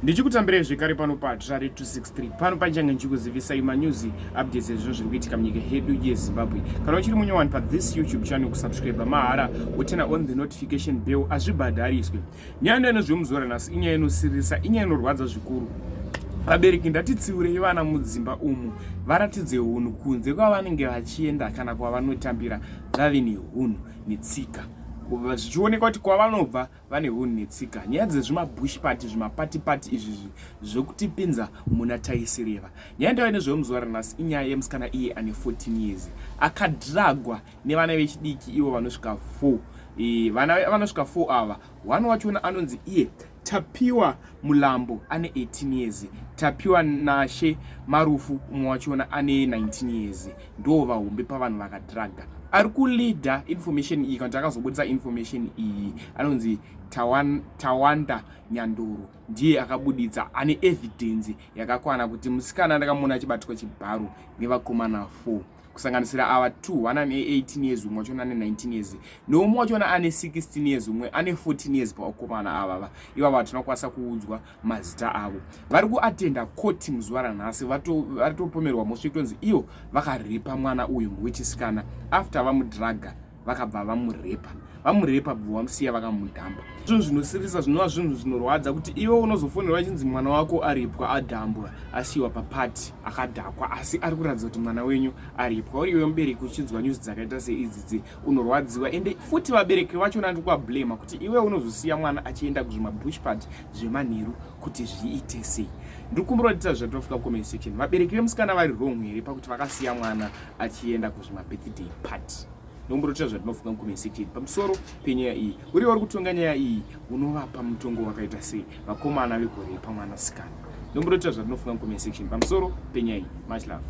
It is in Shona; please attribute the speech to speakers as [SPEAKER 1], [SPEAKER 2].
[SPEAKER 1] Ndichikutambirai zvekare pano paHatirare 263 pano panchange ndichikuzivisai manews updates ezvinhu zviri kuitika munyika yedu yeZimbabwe. Kana uchiri munyowani pathis YouTube channel, kusubscribe mahara, woturn on the notification bell, azvibhadhariswe. Nyaya ndo inozvemuzuva ranhasi inyaya inosiririsa, inyaya inorwadza zvikuru. Vabereki, ngatitsiurei vana mudzimba umu, varatidze hunhu kunze kwavanenge vachienda kana kwavanotambira, vave nehunhu netsika, zvichionekwa kuti kwavanobva vane hunhu netsika. Nyaya dzezvimabush party, zvimaparty party izvizvi zvekutipinza muna taisireva. Nyaya ndava nezvemuzuva ranhasi inyaya yemusikana iye ane 14 years akadragwa nevana vechidiki ivo vanosvika 4. Vana vanosvika 4 ava, one wachona anonzi iye Tapiwa Mulambo, ane 18 years, Tapiwa Nashe Marufu, umwe wachona ane 19 years, ndo vahombe pavanhu vakadraga. Ari kuleada information iyi, kana kuti akazobudisa information iyi, anonzi Tawanda Nyandoro, ndiye akabuditsa, ane evidence yakakwana kuti musikana ndakamuona achibatwa chibharo nevakomana 4, kusanganisira ava 2, one ane 18 years, umwe wachona ane 19 years, neumwe wachona ane 16 years, umwe ane 14 years. Pavakomana avava ivava hatina kuudzwa mazita avo. Vari kuatenda koti muzuva ranhasi, varitopomerwa mhosva yekutonzi iyo vakarepa mwana uyu wechisikana. After vamudraga, vakabva vamurepa, vamurepa, bva vamusiya vakamudhamba. Zvinhu zvinosirisa, zvinova zvinhu zvinorwadza kuti iwe unozofonerwa chinzi mwana wako aripwa, adhambwa, asiyiwa paparty akadhakwa, asi ari kuratidza kuti mwana wenyu aripwa. Uri iwe mubereki uchinzwa news dzakaita seidzidzi, unorwadziwa. Ende futi vabereki vachona ndiri kuvablema kuti iwe unozosiya mwana achienda kuzvimabush party zvemanheru kuti zviite sei? Ndiri kumbura kuti zvatofika comment section, vabereki vemusikana vari wrong here pakuti vakasiya mwana achienda kuzvimabirthday party? Ndomborotira zvatinofunga mucomment section pamusoro penyaya iyi. Uri vari kutonga nyaya iyi, unovapa mutongo wakaita sei vakomana vegorepa mwanasikana? Ndomborotira zvatinofunga mucomment section pamusoro penyaya iyi. Much love.